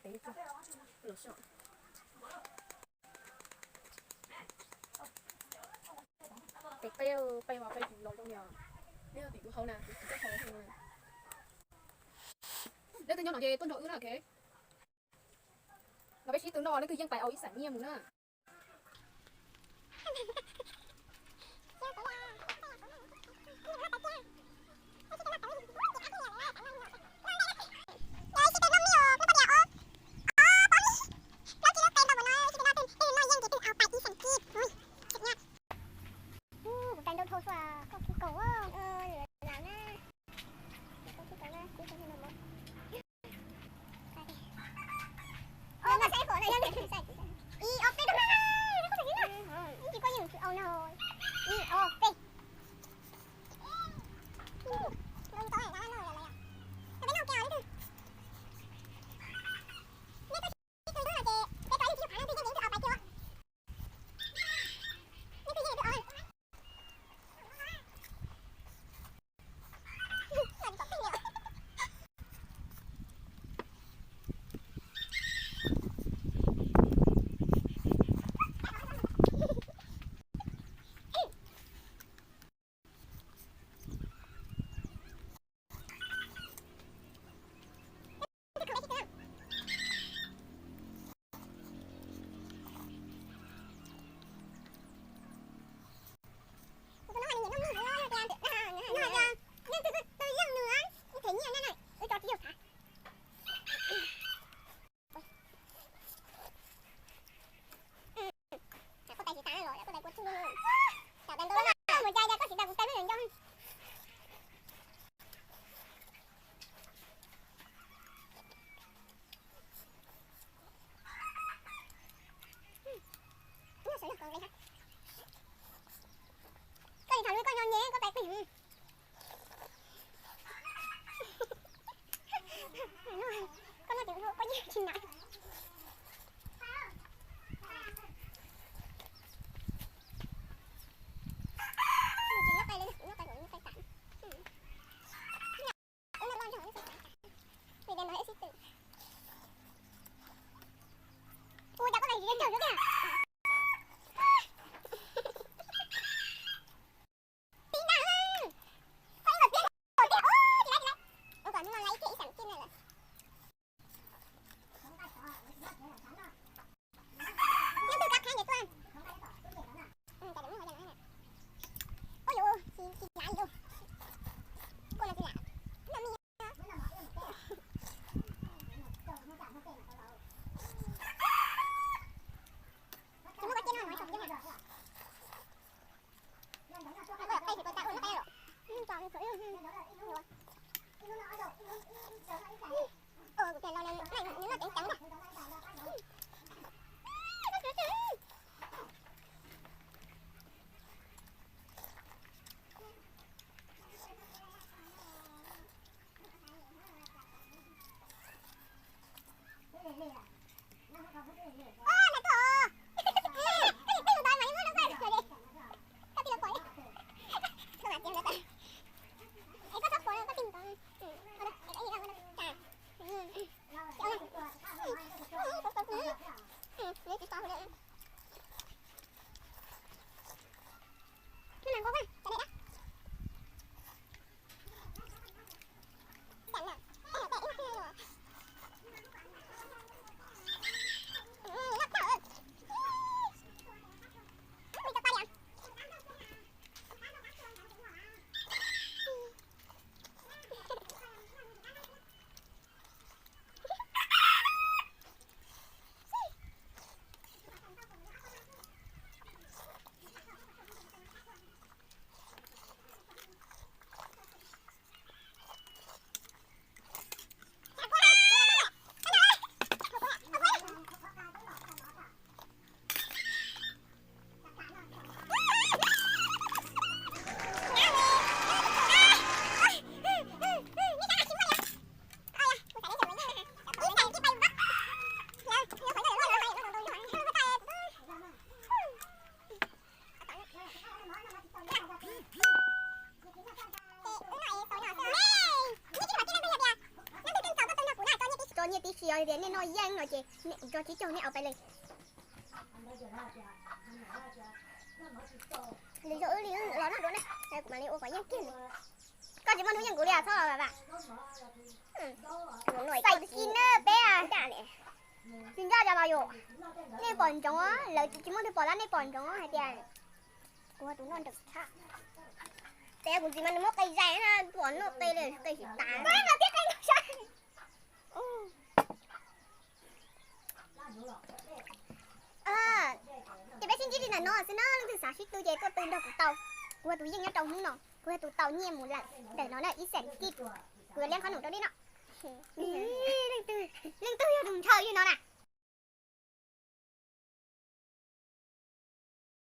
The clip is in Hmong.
Peb peb los zoo li, neb tim kuv hau na, kuv tsis tau hau. Leej twg nyob no ces tuaj nrog wb na, ok. Los peb sib tw noj, leej twg yeej pais au ib xam nyiaj mus na. Kuv cai ntau dhau xwb, koj kuv kaus, lwm lam na. Ib ob peb, ib tsis koj yeej tsis au no. Ib ob peb. Koj tsis tham li koj nyob nyem koj tais plig. Koj noj ces koj yeej tsis nam. Nyiaj tib si os, tias nej noj yeej no ces kuv tso tsib caug nej ua pais li. Li yog wb li los noj dua na, kuv mam li ua kom yeej kiag li. Koj tsis muaj hnub yeej kuv li txhob vam. Xais kis na peb. Tsis ncaj cov los yus, nej pom ntsoov, lawv tsis muaj twg pom los nej pom ntsoov hais tias kuv tus noj nrawm tshaj. Tes kuv ntxiv mas nws muab qe zais na, pom noj qe li qe tsis tas. Ces peb sib ntsib li ntawm no xwb na, leej twg xav sib tw ces tuaj tw nrog kuv tau. Kuv yog tus yeej nyob rau hnub no, kuv yog tus tau nyiaj mus lawm ntawm no na ib xees kib. Kuv yuav liab qhob noom rau nej noj. Leej twg yog tus ntshaw